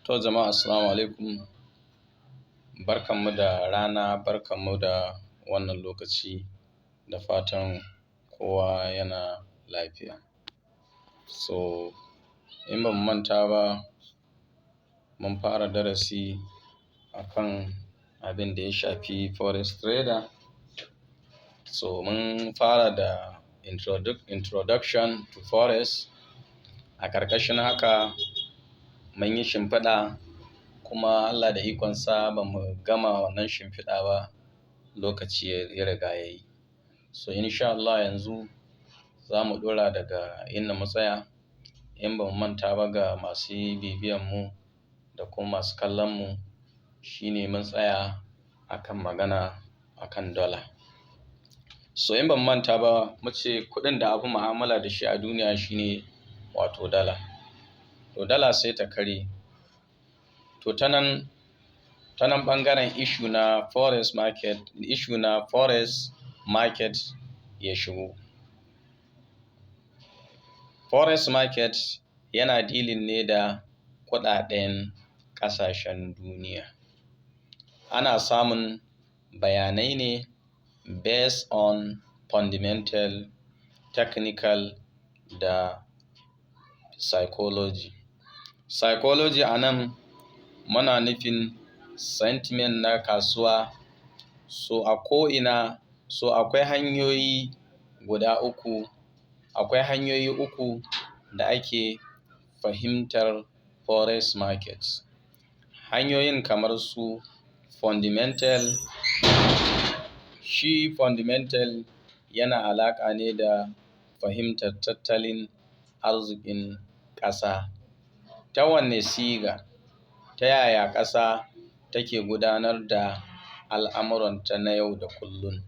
To jama'a, assalamu alaikum. Barkanmu da rana, barkanmu da wannan lokaci, da fatan kowa yana lafiya. So in ba mu manta ba, mun fara darasi akan abin da ya shafi forex trader. So mun fara da introduction to forex. A ƙarƙashin haka mun yi shimfiɗa, kuma Allah da ikonsa ba mu gama wannan shimfiɗa ba, lokaci ya riga ya yi. So insha Allah yanzu za mu ɗora daga inda mu tsaya. In ba mu manta ba, ga masu bibiyan mu da kuma masu kallon mu, shine mun tsaya akan magana akan dollar. So in ban manta ba, mu ce kuɗin da aka fi mu'amala da shi a duniya shine wato dala. To dala sai ta karye. To ta nan ɓangaren issue na forex market ya shigo. Forex market yana dealing ne da kuɗaɗen ƙasashen duniya. Ana samun bayanai ne based on fundamental, technical da psychology. Psychology a nan muna nufin sentiment na kasuwa. So a ko'ina, so akwai hanyoyi guda uku, akwai hanyoyi uku da ake fahimtar forex market. Hanyoyin kamar su fundamental. Shi fundamental yana alaƙa ne da fahimtar tattalin arzikin ƙasa. Ta wanne siga, ta yaya ƙasa take gudanar da al'amuranta na yau da kullum.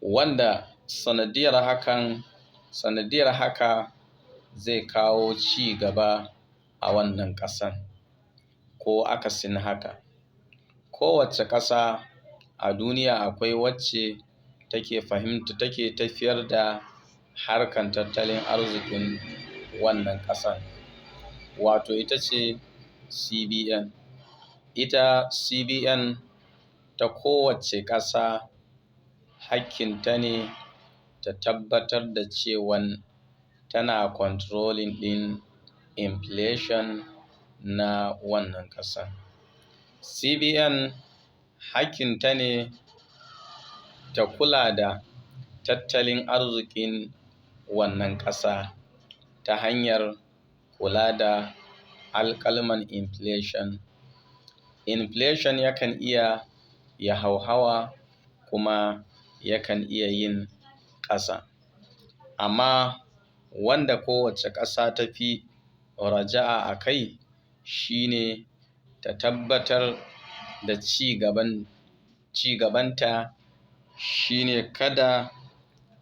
Wanda sanadiyar haka zai kawo ci gaba a wannan ƙasan ko akasin haka. Kowacce ƙasa a duniya akwai wacce take fahimta, take tafiyar da harkan tattalin arzikin wannan ƙasan. Wato ita ce CBN. Ita CBN ta kowacce ƙasa hakkinta ne ta tabbatar da cewan tana controlling ɗin inflation na wannan ƙasan. CBN hakkinta ne ta kula da tattalin arzikin wannan ƙasa ta hanyar kula da alƙaluman inflation. Inflation yakan iya ya hauhawa kuma yakan iya yin ƙasa. Amma wanda kowacce ƙasa ta fi raja'a a kai shine ta tabbatar da ci gabanta shine kada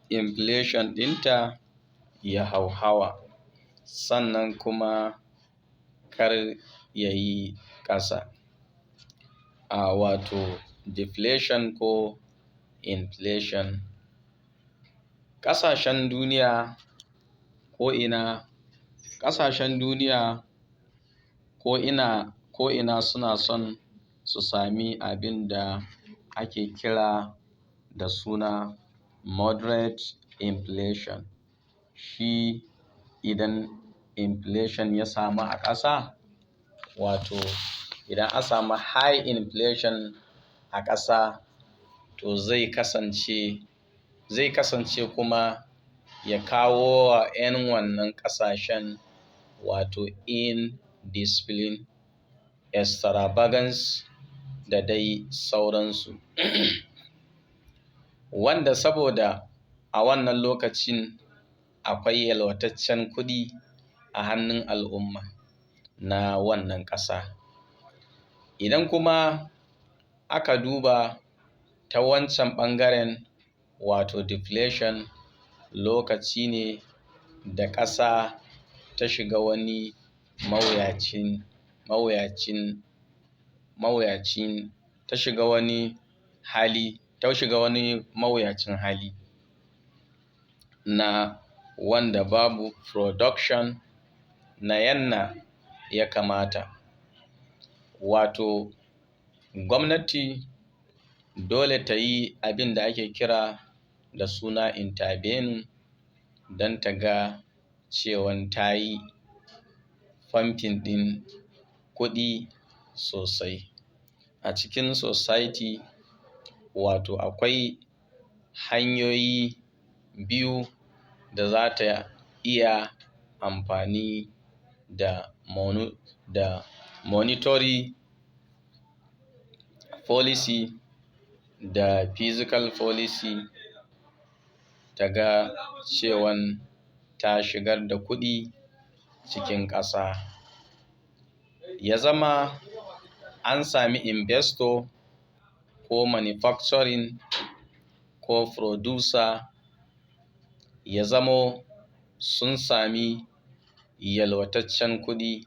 inflation ɗinta ya hauhawa, sannan kuma kar ya yi ƙasa. A wato deflation ko inflation. Ƙasashen duniya ko'ina, ƙasashen duniya ko'ina, ko'ina suna son su sami abin da ake kira da suna moderate inflation. Shi idan inflation ya samu a ƙasa, wato idan an samu high inflation a ƙasa, to zai kasance kuma ya kawo wa 'yan wannan ƙasashen wato indiscipline, extravagance da dai sauransu. Wanda saboda a wannan lokacin akwai yalwataccen kuɗi a hannun al'umma na wannan ƙasa. Idan kuma aka duba ta wancan ɓangaren, wato deflation, lokaci ne da ƙasa ta shiga wani mawuyacin, mawuyacin, mawuyacin, ta shiga wani hali, ta shiga wani mawuyacin hali na wanda babu production na yanna ya kamata. Wato gwamnati dole ta yi abin da ake kira da suna intervene don ta ga cewan ta yi pumping ɗin kuɗi sosai a cikin society. Wato akwai hanyoyi biyu da za ta iya amfani da monetary policy da fiscal policy ta ga cewan ta shigar da kuɗi cikin ƙasa. Ya zama an sami investor ko manufacturing ko producer, ya zamo sun sami yalwataccen kuɗi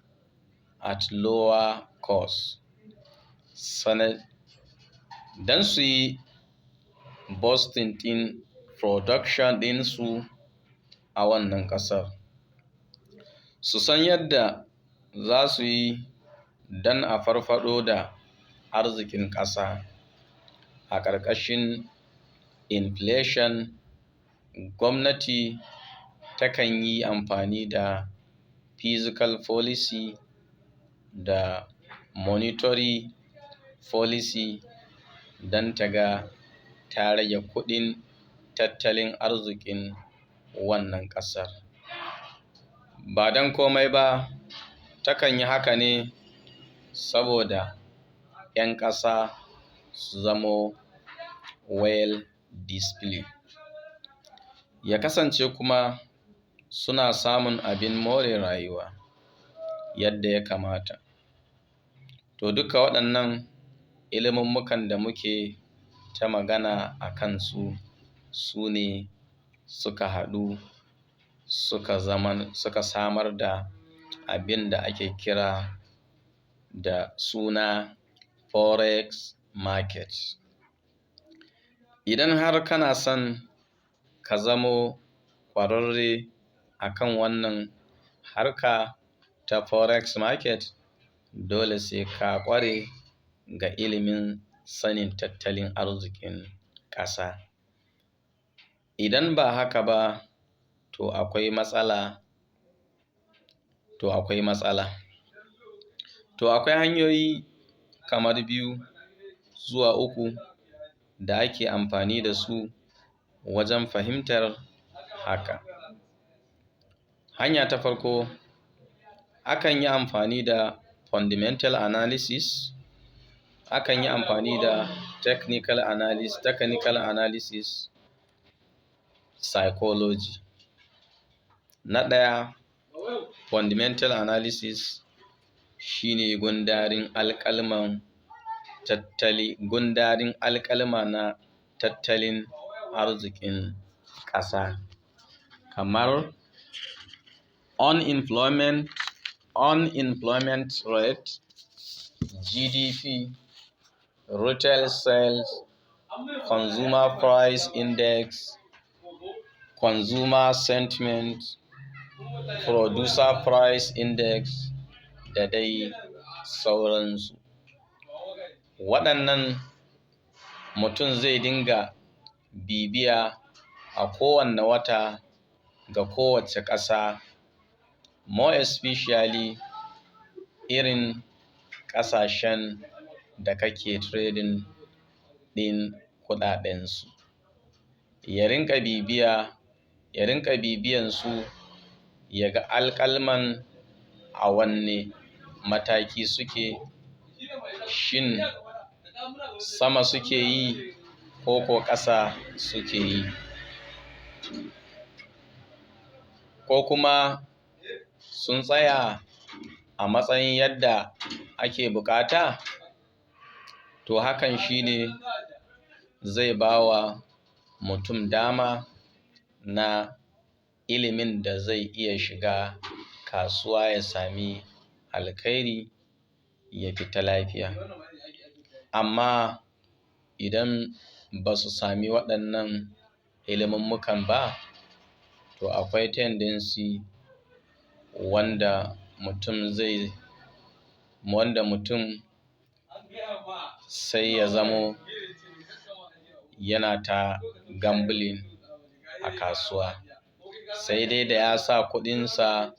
at lower cost don su yi boosting ɗin production ɗinsu a wannan ƙasar. Su san yadda za su yi don a farfaɗo da arzikin ƙasa a ƙarƙashin inflation. Gwamnati takan yi amfani da fiscal policy da monetary policy don ta ga ta rage kuɗin tattalin arzikin wannan ƙasar. Ba don komai ba, takan yi haka ne saboda 'yan ƙasa su zamo well discipline. Ya kasance kuma suna samun abin more rayuwa yadda ya kamata. To, duka waɗannan ilimummukan da muke ta magana a kansu su ne suka haɗu suka zama suka samar da abin da ake kira da suna forex market. Idan har kana son ka zamo ƙwararre a kan wannan harka ta forex market, dole sai ka ƙware ga ilimin sanin tattalin arzikin ƙasa. Idan ba haka ba, to akwai matsala, to akwai matsala. To, akwai hanyoyi kamar biyu zuwa uku da ake amfani da su wajen fahimtar haka. Hanya ta farko, akan yi amfani da fundamental analysis, akan yi amfani da technical analysis, psychology. Na ɗaya, fundamental analysis shine gundarin alƙalman tattali, gundarin alƙalma na tattalin arzikin ƙasa, kamar unemployment rate, GDP, retail sales, consumer price index, consumer sentiment, producer price index da dai sauransu. Waɗannan mutum zai dinga bibiya a kowanne wata ga kowace ƙasa, more especially irin ƙasashen da kake trading ɗin kuɗaɗensu. Ya rinƙa bibiya, ya rinƙa bibiyan su, ya ga alƙalman a wanne mataki suke, shin sama suke yi ko ƙasa suke yi, ko kuma sun tsaya a matsayin yadda ake buƙata. To, hakan shine zai bawa mutum dama na ilimin da zai iya shiga kasuwa ya sami alkhairi, ya fita lafiya. Amma idan ba su sami waɗannan ilimummukan ba, to akwai tendency wanda mutum Sai ya zamo yana ta gambling a kasuwa. Sai dai da ya sa kuɗinsa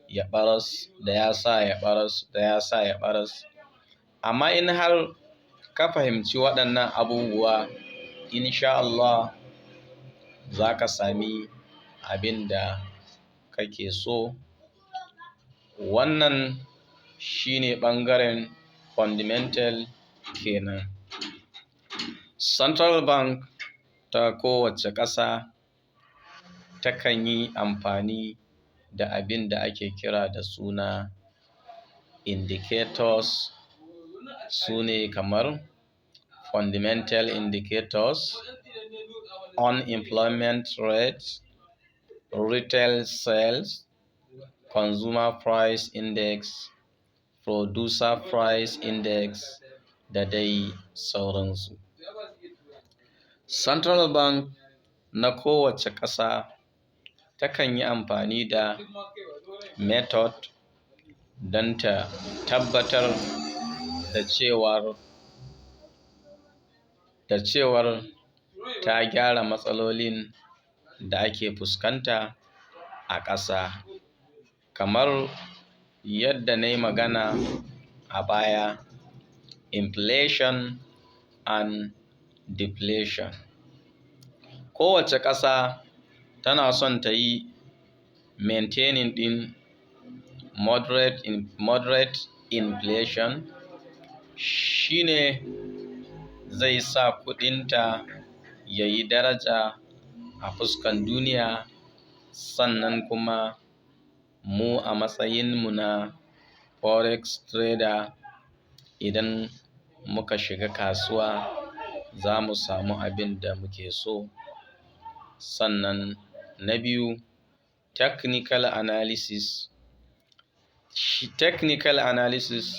ya ɓaras, da ya sa ya ɓaras, da ya sa ya ɓaras. Amma in har ka fahimci waɗannan abubuwa, in sha Allah za ka sami abin da kake so. Wannan shine ɓangaren fundamental kenan. Central bank ta kowace ƙasa takan yi amfani da abin da ake kira da suna indicators. Su ne kamar fundamental indicators, unemployment rate, retail sales, consumer price index, producer price index da dai sauransu. Central bank na kowace ƙasa takan yi amfani da method don ta tabbatar da cewar ta gyara matsalolin da ake fuskanta a ƙasa. Kamar yadda na yi magana a baya, inflation and deflation. Kowace ƙasa tana son ta yi maintaining ɗin moderate inflation. Shine zai sa kuɗinta ya yi daraja a fuskan duniya. Sannan kuma mu a matsayin mu na forex trader, idan muka shiga kasuwa, za mu samu abin da muke so. Sannan na biyu, technical analysis. Shi technical analysis